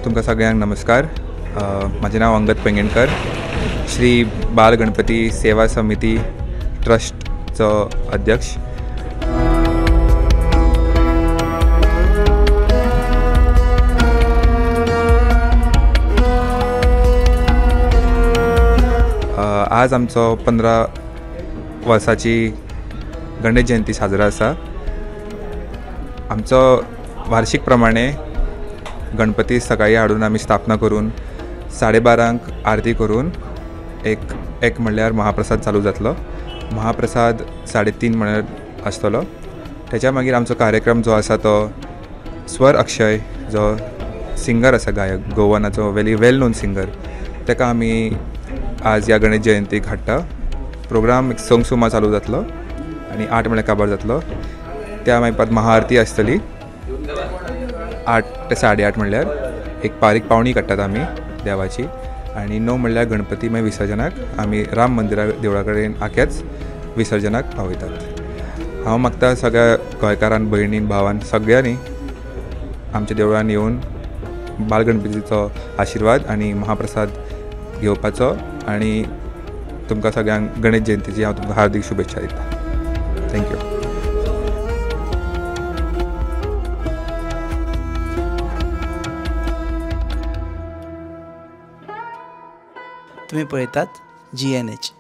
तुमकां सगळ्यांक नमस्कार. म्हाजें नांव अंगद पैंगीणकर, श्री बाल गणपती सेवा समिती ट्रस्टचो अध्यक्ष. आज आमचो 15 वर्साची गणेश जयंती साजरा आसा. आमचो वार्षिक प्रमाणे गणपती सकाळी हाडून आमी स्थापना करून 12:30 आरती करून एक म्हणल्यार महाप्रसाद चालू जातलो. महाप्रसाद 3:30 म्हणल्यार आसतलो. तेच्या मागीर आमचो कार्यक्रम जो आसा तो स्वर अक्षय जो सिंगर आसा, गायक, गोवनाचो वेरी वेल नोन सिंगर, तेका आमी आज ह्या गणेश जयंतीक हाडटा. प्रोग्राम 6 सुमार चालू जातलो आनी 8 म्हणल्यार काबार जातलो. त्या मागीर परत महाआरती आसतली 8 ते 8:30 म्हणल्यार एक बारीक पावणी काडटात आमी देवाची, आनी 9 म्हणल्यार गणपती मागीर विसर्जनाक आमी राम मंदिरा देवळा कडेन आख्याच विसर्जनाक पावयतात. हांव मागता सगळ्या गोंयकारान, भयणीन, भावान सगळ्यांनी आमच्या देवळान येवन बालगणपतीचो आशिर्वाद आनी महाप्रसाद घेवपाचो, आनी तुमकां सगळ्यांक गणेश जयंतीची हांव तुमकां हार्दिक शुभेच्छा दिता. Thank you. तुम्ही पळयतात GNH.